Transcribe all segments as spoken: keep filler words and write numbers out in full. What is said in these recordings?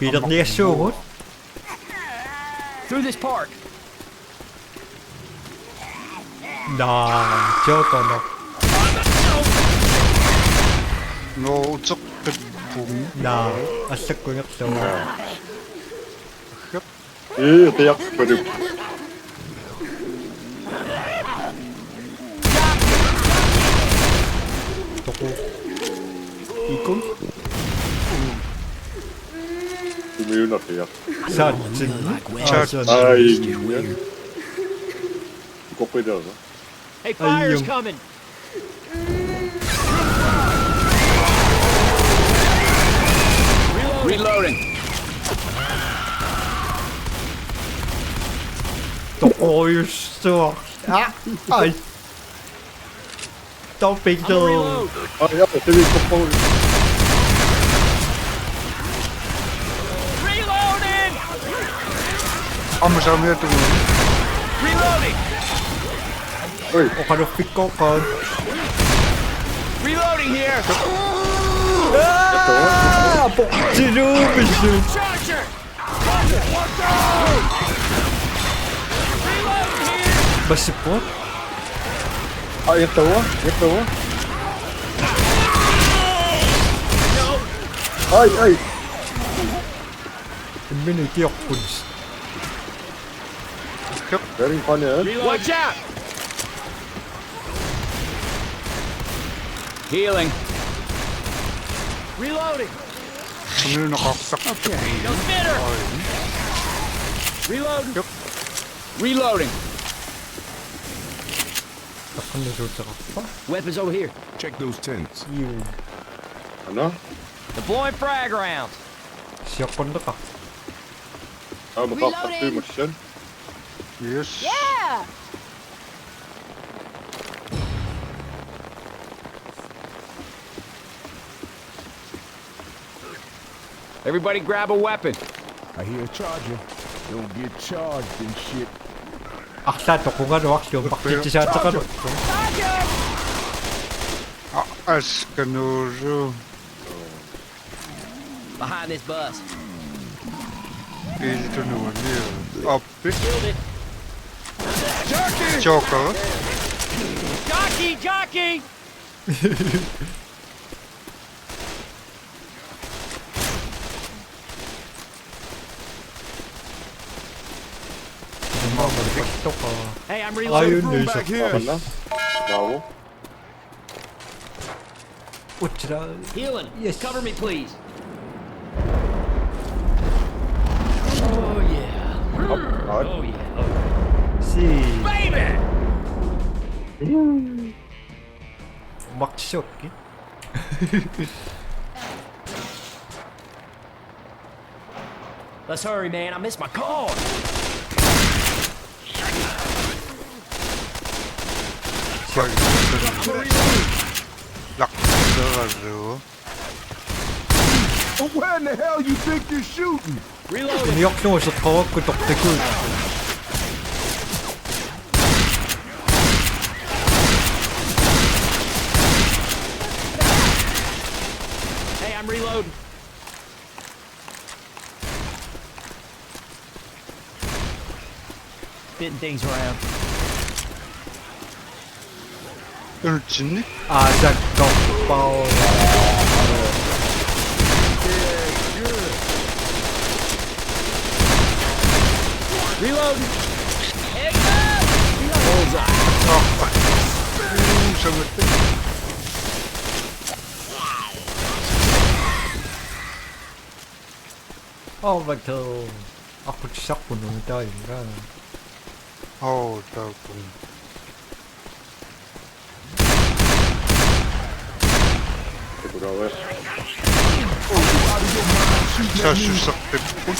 Pilerniassuugut. Through this park. Naa, Jokerno. Noo, uteqqippung. Naa, allakkuingerlugu. Ii, qiaqpalup. Toqu. Ikun. Tumiuna qiaq. Saatsin. Saat. Ai. Koqidaasa. Hey, fire's coming. Reloading. Toqorujussuaq. Ah, ai. Topping. Ai, ja, det er vi på. Reloading. Ammut saamiatungaani. Reloading. Oi. Oqaluffikkooqaat. Reloading here. Aa, poqtiluupisut. Charger. Massippoq. Aa, iattoq, iattoq. Ai, ai. Imminut ikiorput. Very funny, eh? Watch out! Healing. Reloading. Imminut naqarsaq. Okay. No spitter. Reloading. Yep. Reloading. Taqqanni suuteqarpa? Weapons over here. Check those tents. Iu. Ana? Deploying frag rounds. Sioqqunneqarpoq. Aamma qaqqartuimassan. Yes. Yeah! Everybody grab a weapon. I hear a charger. Don't get charged and shit. Arlaat toqungaluarlugu paqqittisaataqalu. Charger! Ah, askanuusu. Behind this bus. Iltunuani. Appi. Killed it. Joker. Jockey, jockey! Hey, I'm reloading. Ajunniusoq. Bravo. Utsira. Healing. Yes. Cover me, please. Oh, yeah. Up, up. Oh, yeah. Oh, yeah. Si. Baby! Makshoki. Let's hurry, man. I missed my call. Laqquteqarlugu. Where in the hell you think you're shooting? Reloading. Uniorlugu seqqorukkut toqqikkuit. Hey, I'm reloading. Spitting things around. Urchin. Aasakkorpaa. Reload. Bullseye. Uu, samattu. Overkill. Aqutsisarpunut taanna. Oo, taakku. Takurawes. Saassussaqqipput.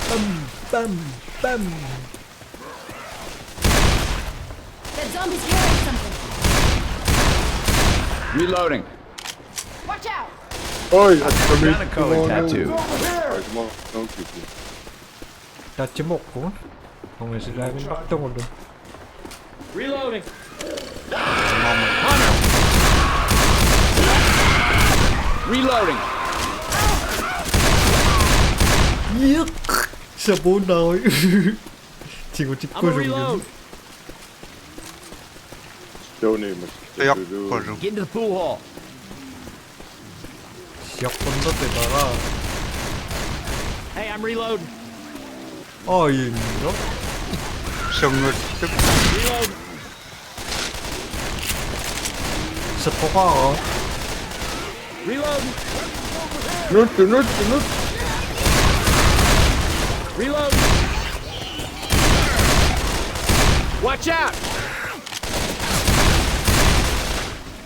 Pam, pam, pam. That zombie's carrying something. Reloading. Watch out! Oi, I got a color tattoo. Ai, come on. Don't shoot me. Tatsimoqqu. Ongesilaaginnartugulu. Reloading. Hunter! Reloading. Iq. Sapuunnaarui. Tigutikkuluunniit. I'm a reload. Siornatigut. Qiaqqalu. Get into the pool hall. Siaqqunnerpara. Hey, I'm reloading. Aajunngilaq. Sanngattup. Reloading. Seqqoqaara. Reloading. Nuttu, nuttu, nuttu. Reload. Watch out.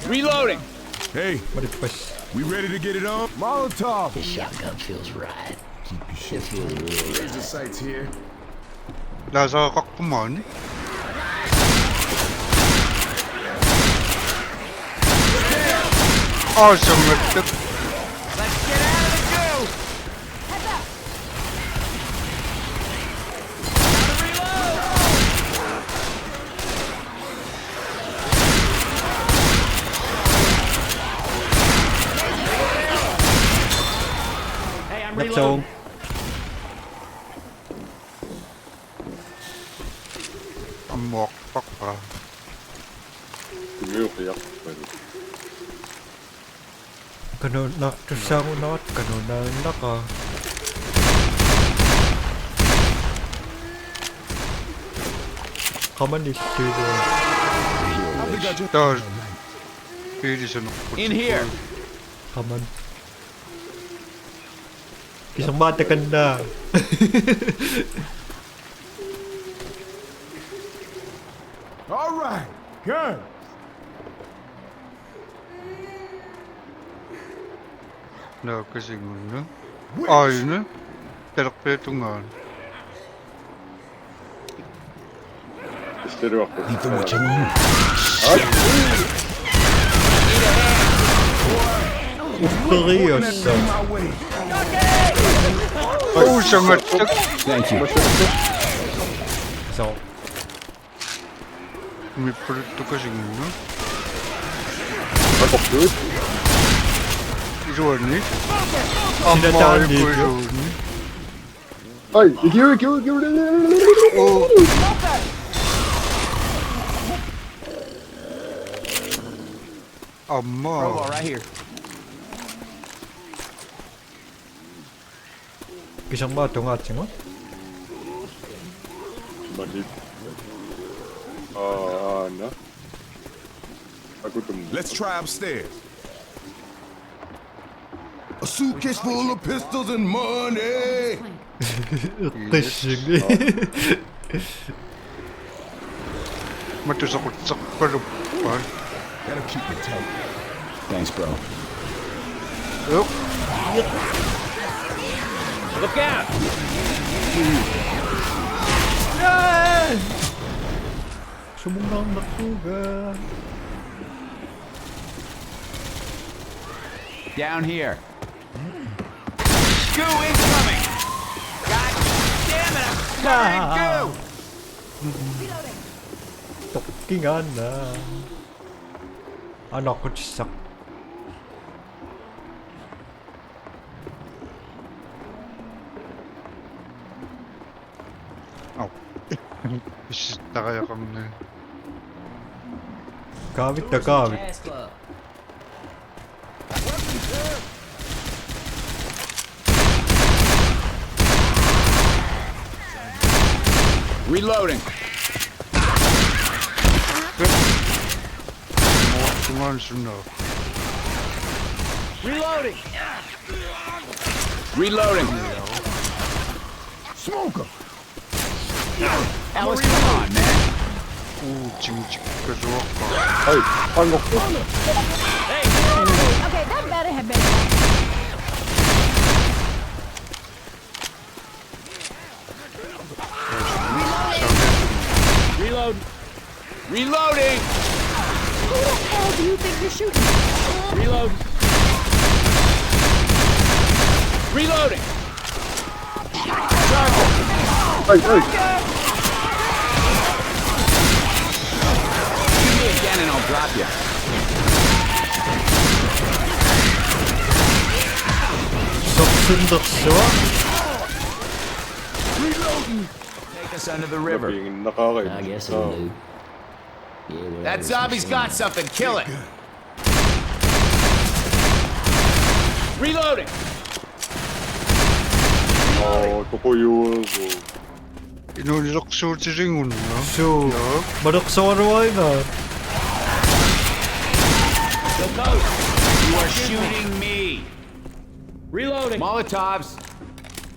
Reloading. Hey, Malippas. we ready to get it on? Molotov! This shotgun feels right. Keep your shit. It feels real right. Laser sights here. Laseraqarpumaani. Awesome, Victor. Let's get out of the goo. Hey, I'm That's reloading. All. Ammoorpaqqa. Tumiuqiarpani. Kanuna tussaagunarpara kanunaannaqa. Qamanillugu. Taas. Piilisaneqqut. In here. Qaman. Kisarmaatakanna. All right, gun. Naakasigunna. Aajuna. Talerpiatungaan. Isteruarput. Need the witch on the move. Upperiussaq. My way. Uusangattak. Thank you. So. Mippaluttukasigunna. Akortuut. Iluani. Sinataanniit. Iluani. Ai, ikiu, ikiu, ikiu. Oh. Amma. Crowbar right here. Kisarmaatungaatsigu. Mani. Aa, aana. Akutum. Let's try upstairs. A suitcase full of pistols and money. Qissingi. Matusoqutserpaluppaat. That'll keep me tight. Thanks, bro. Yep. Look out. Sumungaarnarpugut. Down here. Goo incoming. God damn it! I'm covered in goo. Toqqingaanna. Anaqutissaq. Au. Pisitariaqarnani. Kaavit takaavit. Reloading. Someone should know. Reloading. Reloading. Smoke 'em. Alice, come on, man. Uu, ching ching kazuakka. Ai, ango. Okay, that better have been enough. Reload. Reloading. Who the hell do you think you're shooting? Reload. Reloading. Ai, ai. Shoot me again and I'll drop you. Tundersuaq. Take us under the river. Piinnaqaara. I guess it'll do. Yeah, whatever. That zombie's got something. Kill it. Reloading. Oo, toqujuuvoq. Inuulilersuutiligunna. Suu. Malersoraluarina. You are shooting me. Reloading. Molotovs.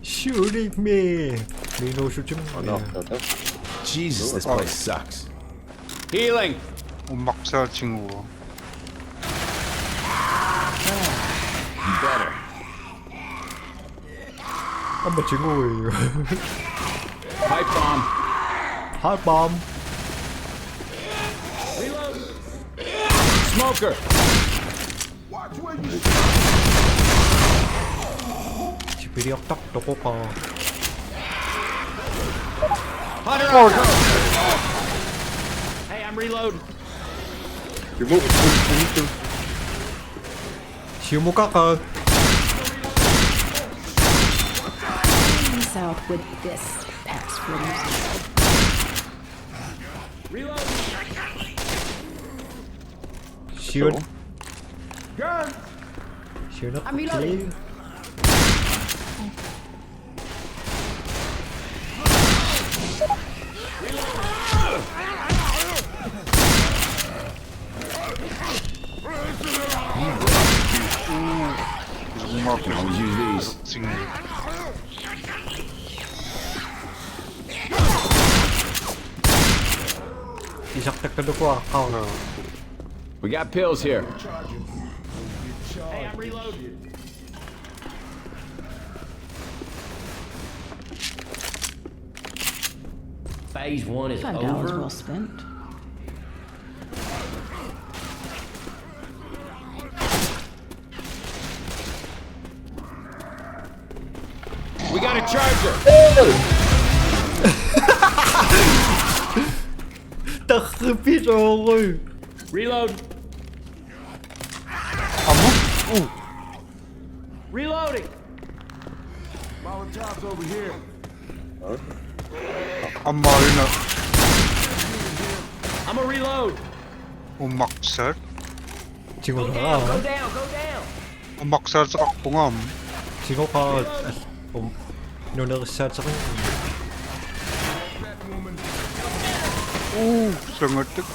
Shooting me. Miinuusutim. Anartata. Jesus, this place sucks. Healing. Umaqsaatiguuvoq. Better. Aamma tiguiuk. Pipe bomb. Hot bomb. Smoker. Sipiliortartoqoqaa. Hunter out. Hey, I'm reloading. Imu, imu, imu. Siumukaqa. South with this pass for music. Siun. Siun. I'm reloading. Can always use these. Isartakkaluku aaqqaarna. We got pills here. Hey, I'm reloading. Phase one is Five dollars well over. Spent. We got a charger. Tarripiloorujuk. Reload. Amu. Uh. Reloading. Molotovs over here. Aamma una. I'm a reload. Umaqsaat. Go down. Go Tiguraa. Down. Go down. Umaqsaateqarpunga aamma. Tiguraa. Um. Nunerissaateqin. Uh, sangatik.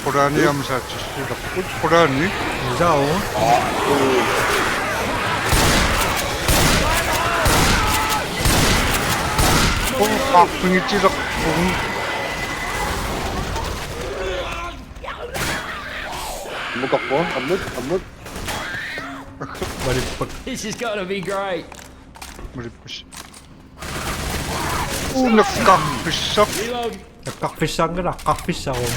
Qulaani aamma saatsissilerput. Qulaani. Isao. Qulaani qaarpingitilerpugut. Imukarpua, ammut, ammut. Malippak. This is gonna be great. Malippas. Uh, nakkarfissaq. Reload. Nakkarfissaanngilaq, qarfissaruk.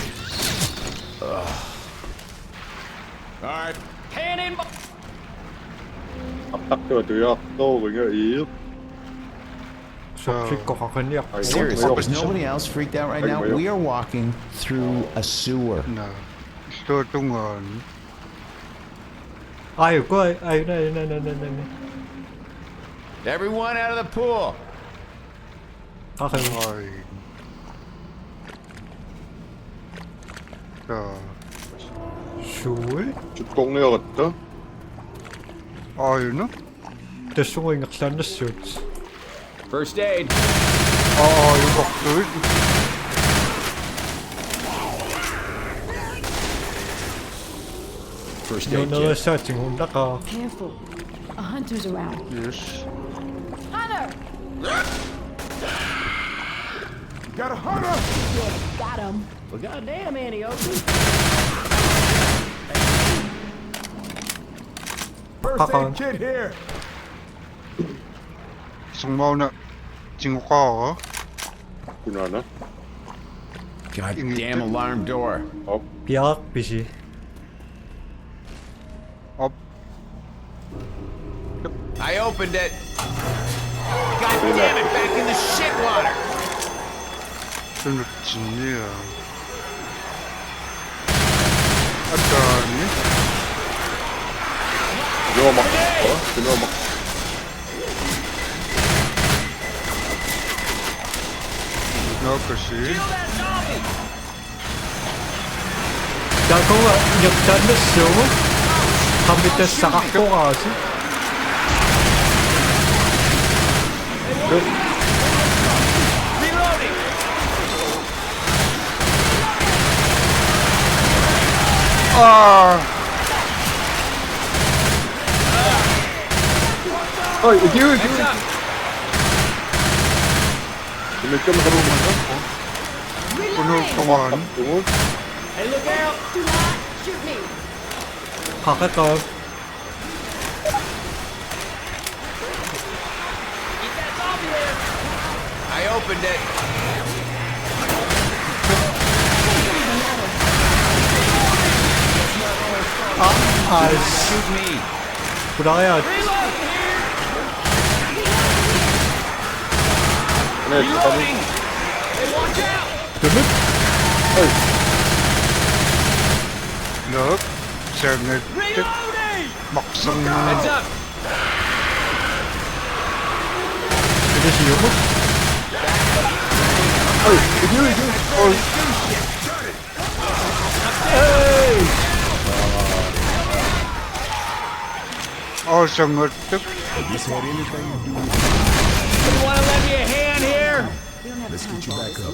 All right. Cannon. Artaqtua tujaartooriga ii. Soqikkoqaqinniaq. Ai, Seriously, ai, is nobody else freaked out right now? We are walking through a sewer. Naa. Illuatungaani. Ai, koi, ai, nai, nai, nai, nai, nai. Everyone out of the pool. Qaqin. Ai. Taa. Sui. Tukkorniaratta. Aajuna. Tassunga ingerlaannassuut. First aid. Aajukortuit. First aid kit. Nunerissaatsigut unnaqaaq. Careful. A hunter's around. Yes. Hunter! Got a hunter. Got him. Well, goddamn, Annie Oakley. Qaqaan. Kit here. Summauna. Tingoqaara. Kunaana. Goddamn alarm door. Op. Piaarpisi. Op. I opened it. God damn it! Back in the shit water. Tunutsinniaq. Ataani. Oma. Oma. Sino oma. Nå, kasi. Takuga inertaannassooq. Qammitassaqartoraasi. Aa. Oi, ikiu, ikiu. Immikkoortoq. Qanoq tamarmi? Hey, look out! Do not shoot me. Qaqaqa. I opened it. Aa, aa. Shoot me. Qulariaat. Reloading. Hey, watch out. Tullut. Oi. Look. Sernit. Reloading. Maqsam. Heads up. Ila siumut. Oi, ikiu, ikiu. Oi. Hey! Awesome, what the You wanna lend me a hand here? Let's get you back up.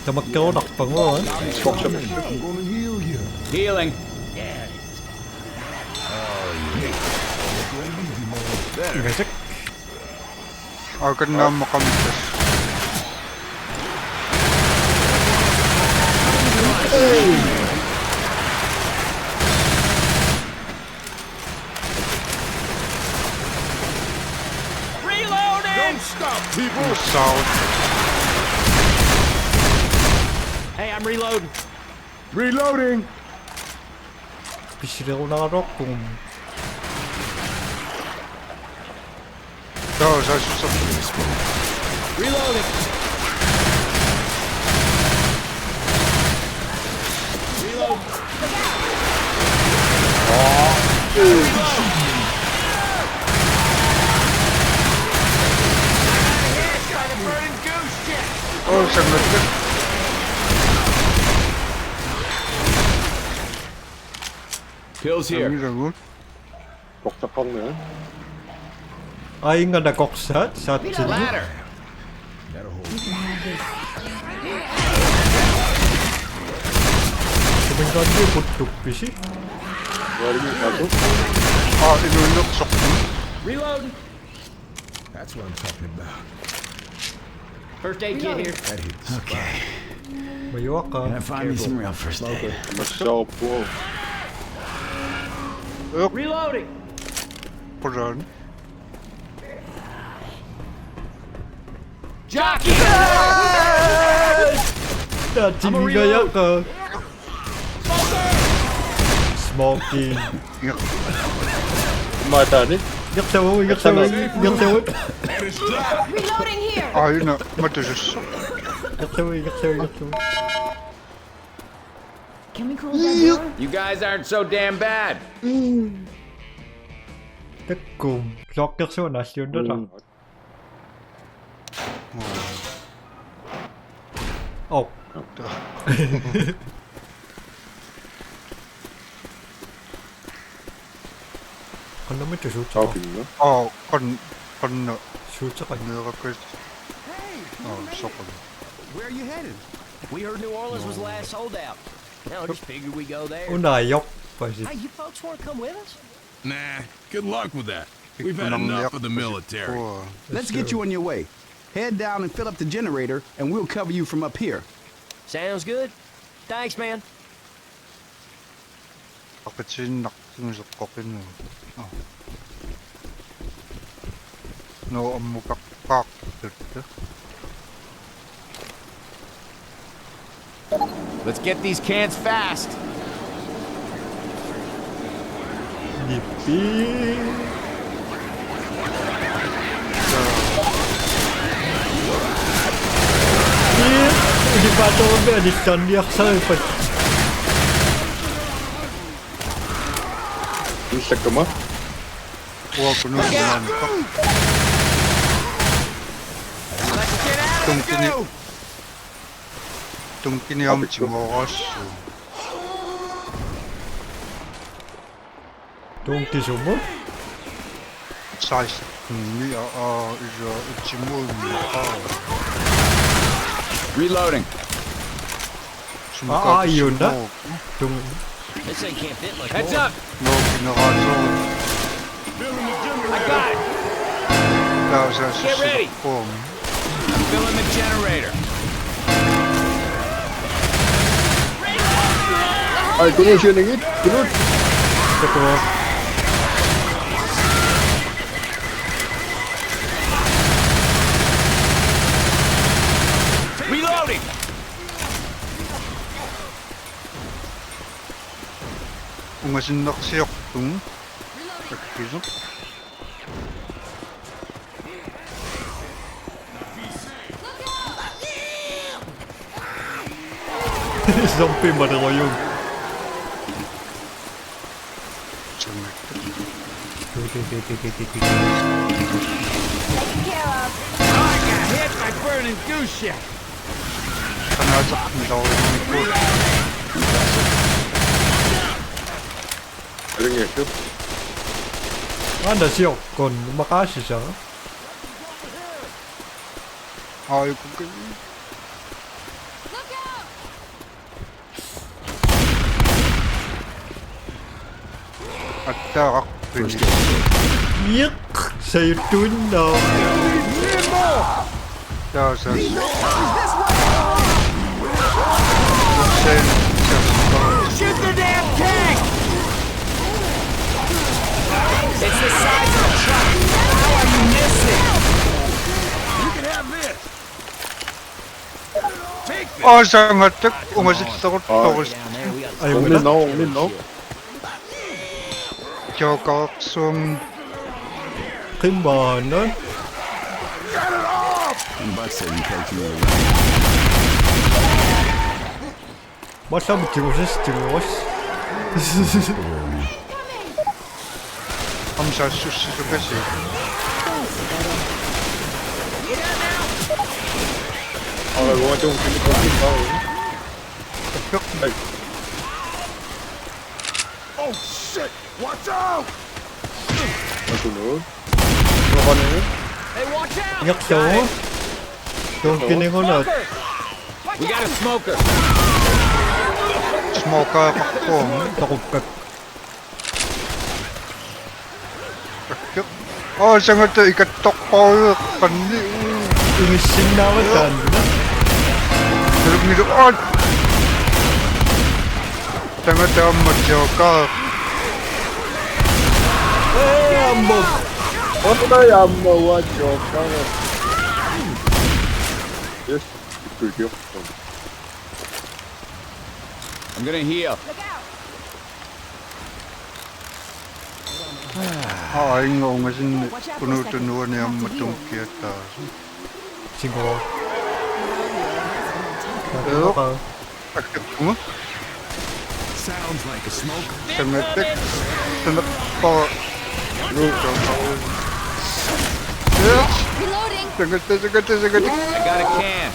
Tamakkeruunarpagu, eh? I'm gonna heal you. Healing. Imasik. Akannaamma qamissas. Reloading! Don't stop, people! Saut. Hey, I'm reloading. Reloading! Pisilerunaraluarpugut. Joo, se on se. Reloading. Reload. Oh, se on nyt. Pills here. Mira, nu. Korsaqarniaruk. Aingana korsaat, saatsinni. Ladder. Kumingaanniit puttuppisi. Ualigiinnaq atu. Aa, inuunersoq. Reload. That's what I'm talking about. First aid kit here. That hits. Okay. Majuaqa. Can I find me some real first aid? Myself, whoa. Reloading. Put on. Jockey! Taatigigajaqa. Smoking. Mataani. Igerlavugut, igerlavugut, igerlavugut. Reloading here. Aajuna matusussaq. Igerlavugut, igerlavugut, igerlavugut. Can we close that door? You guys aren't so damn bad. Takku. Kloakkersuaq naalliunnarpoq. Oh. Qannamittu suutseqarpoq. Taapinna. Oh, qan-, qanna. Suutseqarpoq. Neerakkas. Hey, you made it. Oh, soqan. Where are you headed? We heard New Orleans was the last holdout. No, just figured we go there. Una ajorpasi. Hey, you folks wanna come with us? Nah, good luck with that. We've had enough of the military. Let's get you on your way. Head down and fill up the generator, and we'll cover you from up here. Sounds good. Thanks, man. Aqatsiinnartumisoqqoqinnu. Oh. No, ammukaq. Fuck. Let's get these cans fast. Yippee. Ii, ilipaatoormi alisarniarsarivat. Illakkama. Uakunut. Tunkini. Tunkini om timoras. Tunkisumut? Seksten. Ni a a iso itimut. Reloading. Aa, iuna. Tung. This thing can't fit much more. Heads up! No, generator. I got it! That was a Get ready! Boom. Filling the generator. Ai, kunut sianigit, kunut. Betul. Reloading! Ungasinnersiortugut. Akkisoq. Zombie motherfucker. I got hit by burning goo shit. Qanaasaq miloriummikku. Eringiassuk. Aana sioqqun maqaasisara. Ai, kukkui. Attaaraq. Iq, sajuttuinnaq. Taasa. Sen. Shoot the damn tank! It's the size of a truck. How are you missing? You can have this. Aasangattaq ungasilleruttorus. Ai, unginno, unginno. Jokersuum. Qimaana. Massami tigusis tiguris. Amsa sussi sukasi. Ala luatung kini kini kau. Oh shit! Watch out! Aku lu. Apa ni? Hey, watch out! Yakso. Tunkini kunut. We got a smoker. Smoker pakko. Takukkak. Aasangattaq ikattorpaajueqqanni. Inissinnaavataanna. Niluk, niluk, aat! Tangata aamma joker. Ee, aamma. Onna aamma uanga joker. Yes, good job. I'm gonna heal. Aa, inga ungasinni kunuutunut uani aamma tunkiataa. Sigo. Eo. Akkakkuma. Sounds like a smoke. Tamatak. Tamakpa. Nuuka. Eo. Reloading. Tagatta, tagatta, tagatta. I got a can.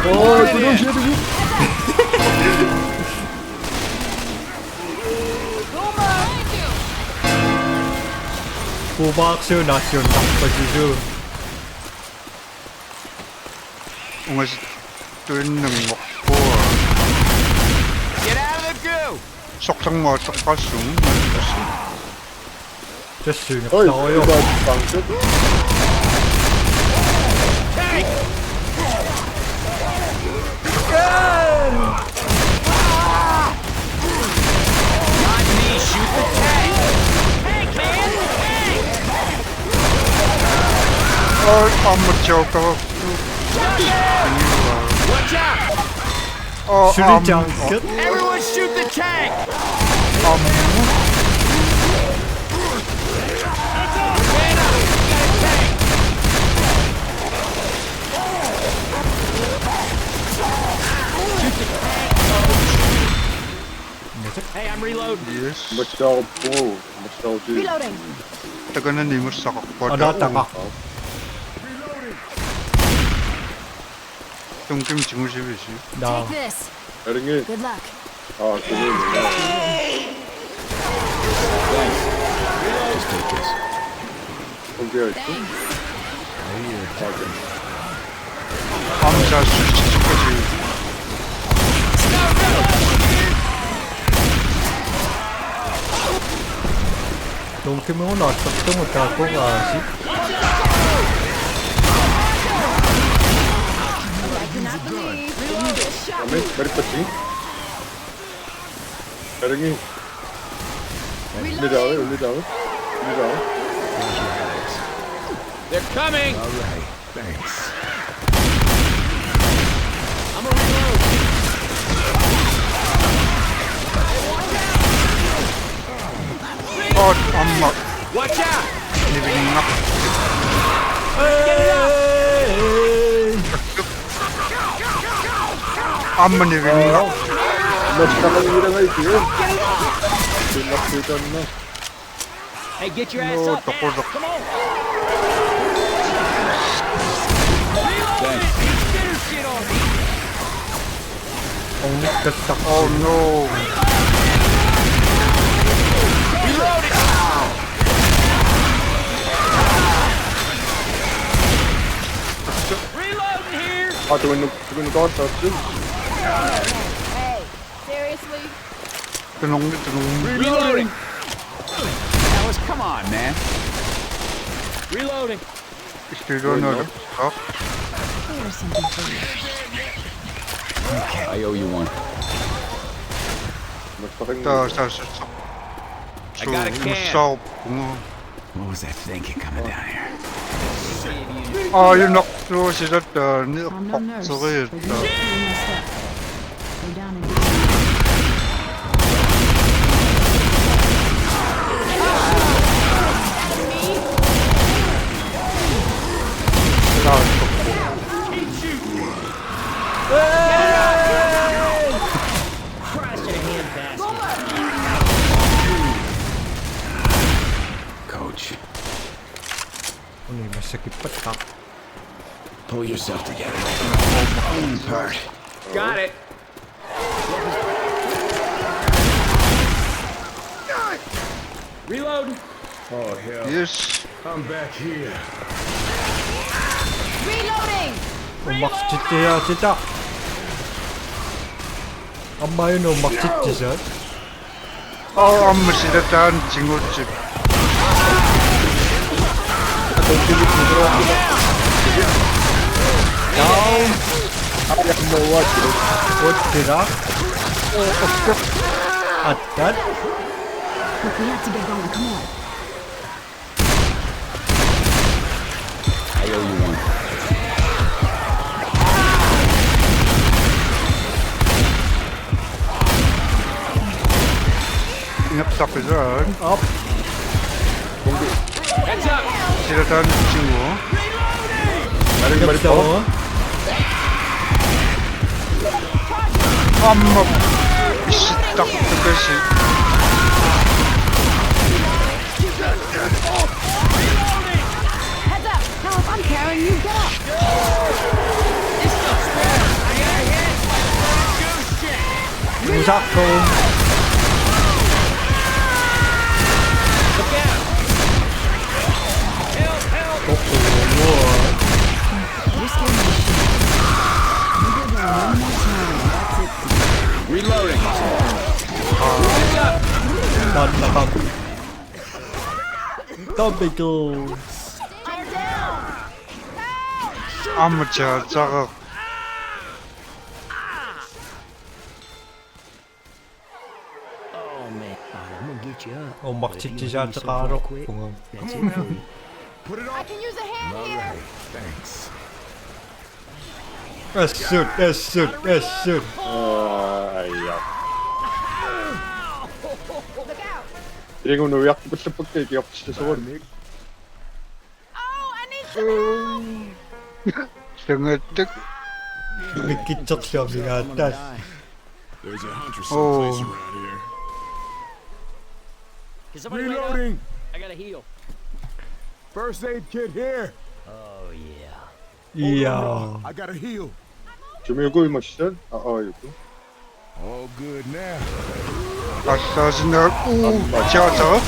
Oh, kunuutunut. Kubaarsiu nassiunnarpasilu. Ungasittuinnanngorpua. Get out of the goo! Soqsanngua soqqassum. Tassuuna. Oi, tarojo. Iba bangkit. Not me, shoot the tank! Tank, man! Tank! Oh, I'm a joker. Watch out! Oh, shoot the um, tank! Everyone shoot the tank! Um, Hey, I'm reloading. Yes. Massaaruppugu, massaarutigu. Reloading. Takanani massaqarpoq. Anaataqa. Tunkimik tigusivisi? Naa. Take this. Eringi. Good luck. Aa, tungiimi. Just take this. Tungiaittu. Thanks. Amsa sussukasi. Tunkimik una attortugut taakku aasi. Eringi, eringi. Ulitaava, ulitaava, ulitaava. They're coming! All right, thanks. I'm a reload. Oh, amma. Watch out! Nivinga. Get it up! Amma nivinga. Massaarutigu. Tungiaittu. Hey, get your ass up now. Come on. Thanks. Get your shit on me. Oh no. Reloading. Reloading here. Aa, tukunnuk, tukunnuk taassaatsi. Hey, seriously? Tunungi, tunungi. Reloading. Fellas, come on, man. Reloading. Istiluunera. There's something for you. I owe you one. Massaarutigu. Taa, taa, taa, taa. I got a can. Massaaruppugut. What was that thinking coming down here? Aa, ajunartuusilattaani. I'm no nurse, but you, you messed up. Go down and do it. Crash in a handbasket. Coach. Uni massakkippattaq. Pull yourself together. Own part. Got it. Reload. Oh, hell. Yes. I'm back here. Reloading. Uummartittiaatitaq. Aamma una uummartittisaat. Aa, aamma silataani tigutsip. Down. Aa, jamma uattilu. Uattila. Attat. Look, we have to get going. Come on. I owe you one. Inapsaq iluat. Op. Heads up. Silataani tiguaa. Inapsaq. Aamma. Pissittartukasi. Heads up! Help! I'm carrying you. Get up! Musakko. Look out! Help! Help! Oh, Lord. You're scaring the shit out of me. You go down one more time. That's it. Reloading. Heads up! Not the Topical. Amateur, tsaka. Uummartitsisaateqarpoq. Put it on. I can use a hand here. Assut, assut, assut. Aa, aja. Look out. Iligunuiartupallappakka ikiortissasuarnik. Oh, I need some help. Sangattak. Mikkitserluarnigaattas. There's a hunter someplace around here. Oh. Can somebody wait up? Reloading. I gotta heal. First aid kit here. Oh, yeah. Hold on, bro. I gotta heal. Sumiikkut imassat? Aa, aajuku. All good now. Assassin, uu, tiata.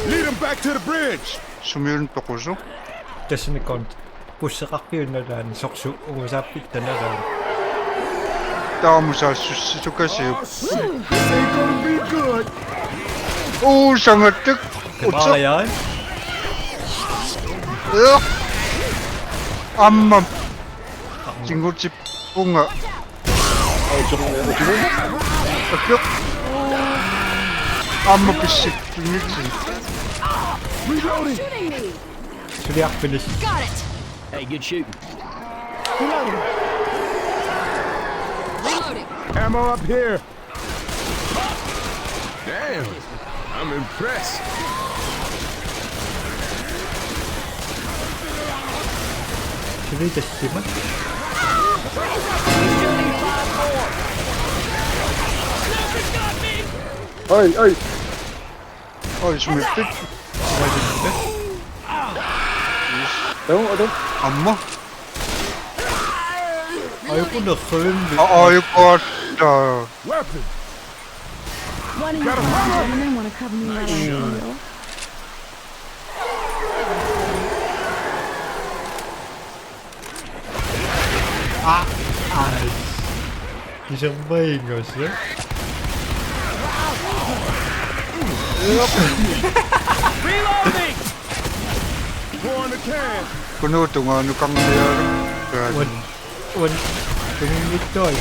Lead him back to the bridge. Sumiikkut toqusoq. Tassani kon- Pusseqarpiunnalaan sorsu uusaappit tanalaani. Taamusaassussitukasiuk. This ain't gonna be good. Uu, sangattuk. Utsaq. Kemaariaan. Ugh. Aamma. Tingutippunga. Aamma. Aamma pissittunnitsi. Reloading. Suliarpilis. Got it. Hey, good shooting. Reloading. Reloading. Ammo up here. Damn, I'm impressed. Suli tassima. Oi, oi. Oi, sumiippit. Adu, adu. Aamma. Aajuku nerrivimmik. Aa, aajuku aatsaat. Weapon. One of you gentlemen want to cover me while I heal? Aa, aa. Kisammainngussi. Reloading! Throwing the can. Kunuutunga nukangiaru. Uan, uan, tunginnittuai.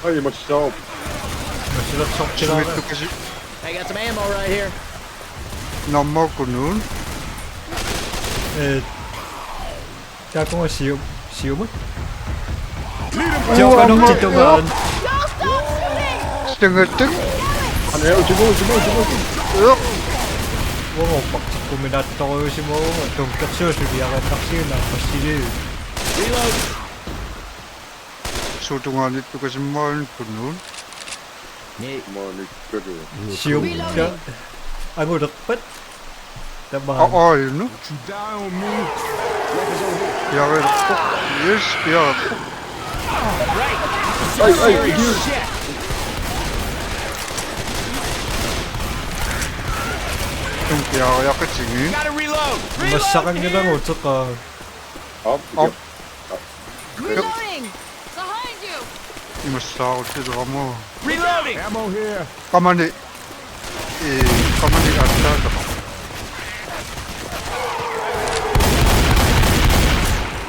Ai, massaap. Massaap sortilaara. Sumiittukasi. I got some ammo right here. Namma kunun. Eh, taakku siu-, siumut. Jokanuk titungaan. Stengatik. Ane, ujimu, ujimu, ujimu, ujimu. Uo, paktikkuminaattorujusimavugut, tunkersuusuliareertarsiuna, passiliu. Reload. Suutungaanittukasimmagun kunun. Maaniikkalu. Siumukka angulerpat. Tamaa. Aa, inu. Piareerpoq. Yes, piareerpoq. Ai, ai, yes. Tum piareeqqatigiit. Gotta reload. Massaqanngilagut uteqaat. Op, op. Reloading! Behind you! Imassaarutsilerama. Reloading! Ammo here. Qamani. Ee, qamani attaatama.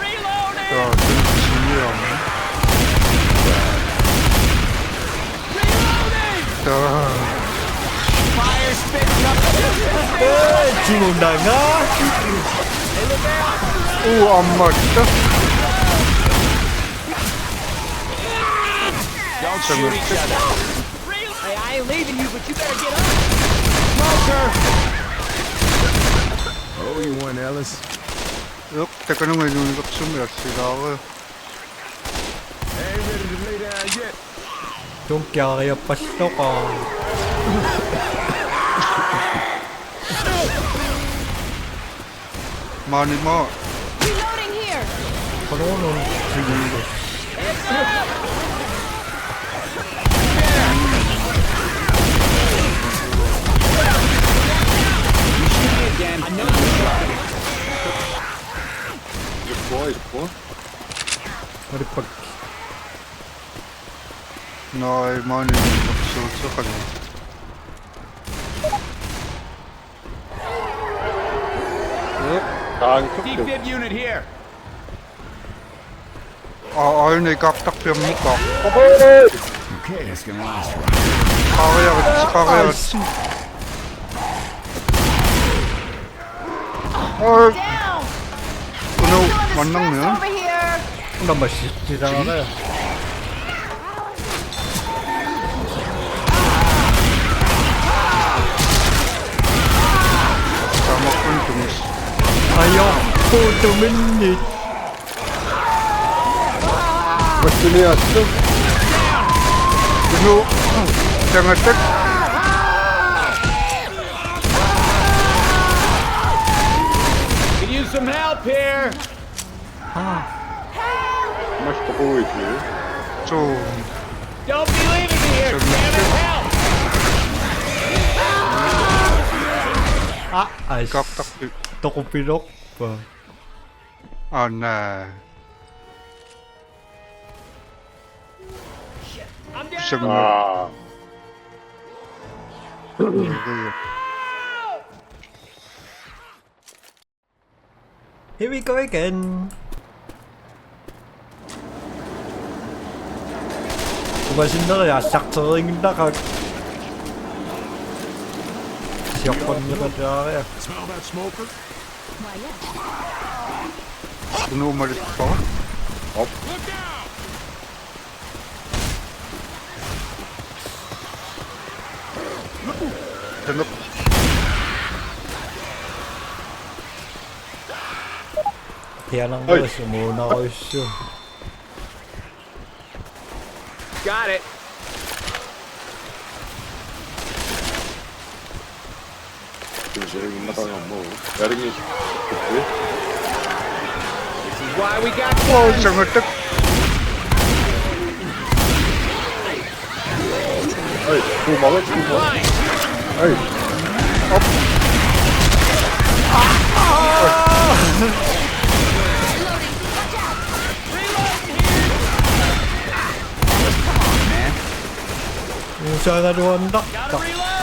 Reloading! Taa, sen siniama. Reloading! Taa. Fire spitting up. Ee, timunanga. Uu, ammatta. Don't shoot each other. Hey, I ain't leaving you, but you better get up. Smoker! Oh, you won, Ellis. Ioq, takanunga inuunilersumik assilaare. I ain't ready to lay down yet. Tunkiariappassuaqaaq. Maani maa. Reloading here. Qanoruna. Deploy, deploy. What the fuck? Naa, maani, so, so, so. Defib unit here. Aa, aajuna ikartarpiaq muka. Okay, that's gonna last for a while. Qaariaritsi, qaariaritsi. Oi. Down! Unu, mannarniaq. Over here! Una massitsilaara. Tamakkun tumis. Ajo, puutuminni. Iliassu. Inu. Sangatak. Could use some help here. Must be going to. So, Don't be leaving me here. Damn it, help! Ah, ai. kaktak. Toqupiloqpa. Oh no. I'm down. Sangatak. Ah. Here we go again. Umasinneria assarteriiginnaqaaq. Siorpanniqataaria. Inu malippara. Op. Tanuk. Pianarnerussu muunarujussuaq. Got it. Kisianni naqagammu. Aringi. This is why we got Oh, guns. sangatak. Hey, kuumara, kuumara. Fine. Hey. Usaagaluanda. Gotta reload.